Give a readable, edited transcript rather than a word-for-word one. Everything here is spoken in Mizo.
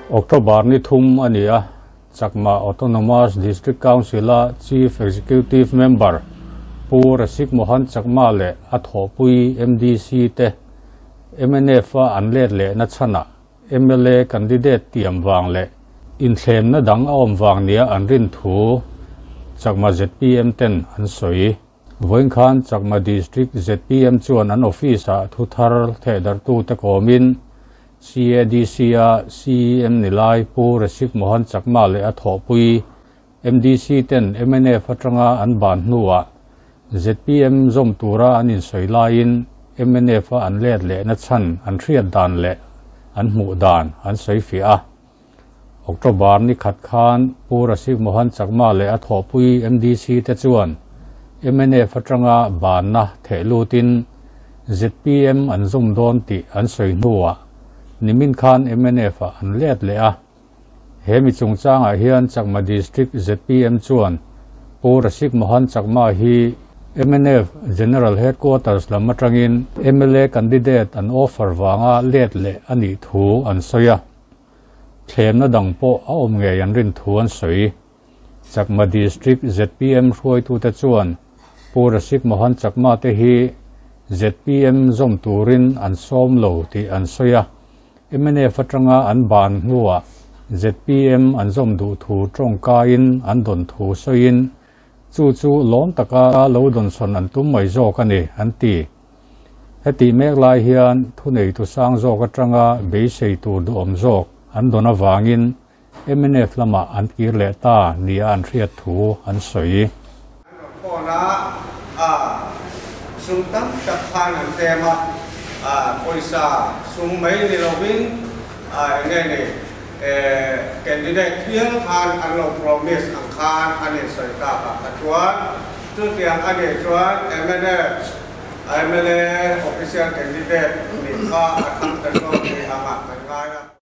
October ni thum a ni a, Chakma Autonomous District Council-a Chief Executive Member Pu Rasik Mohan Chakma leh a thawhpui MDC te MNF-a an let lehna chhanah mla candidate tiam vang leh inthlemna dang a awm vang nia an rin thu Chakma zpm ten an sawi. Vawiin khan Chakma District zpm chuan an office-ah thu thar thehdarhtute kawmin CADC-a CEM ni lai Pu Rasik Mohan Chakma leh a thawhpui MDC ten mnf atanga an ban hnuah zpm zawm tura an insawi laiin mnf a an let lehna chhan an hriat dan leh an hmuh dan an sawi fiah a. October ni khat khan Pu Rasik Mohan Chakma leh a thawhpui MDC te chuan mnf atanga banna theh lutin zpm an zawm dawn tih an sawi hnuah nimin khan mnf ah an let leh a. He mi chungchangah hian Chakma District zpm chuan Pu Rasik Mohan Chakma hi mnf General Headquarters lam atangin mla candidate an offer vanga let leh a nih thu an sawi a. Thlemna dang pawh a awm ngei an rin thu an sawi. Chakma District zpm hruaitute chuan Pu Rasik Mohan Chakma te hi zpm zawm turin an sawm lo tih an sawi a. Mnf atanga an ban hnuah zpm an zawm duh thu tawngkaiin an dawn thu sawiin chu chu lawm taka lo dawnsawn an tum mai zawk a ni an ti. Heti mek lai hian thunei tu sang zawk atanga beisei tur duhawm zawk an dawn avangin mnf lamah an kir leh ta nia an hriat thu an sawi. An rawn phone a, a sum tam tak khan an tlem a, a pawisa sum mai ni lovin a enge ni candidate hial khan an lo promise ang khan an insawi tak ah kha chuan chutiang a nih chuan mnf mla official candidate nih kha a thlang ta zawk ni angah kan ngai a.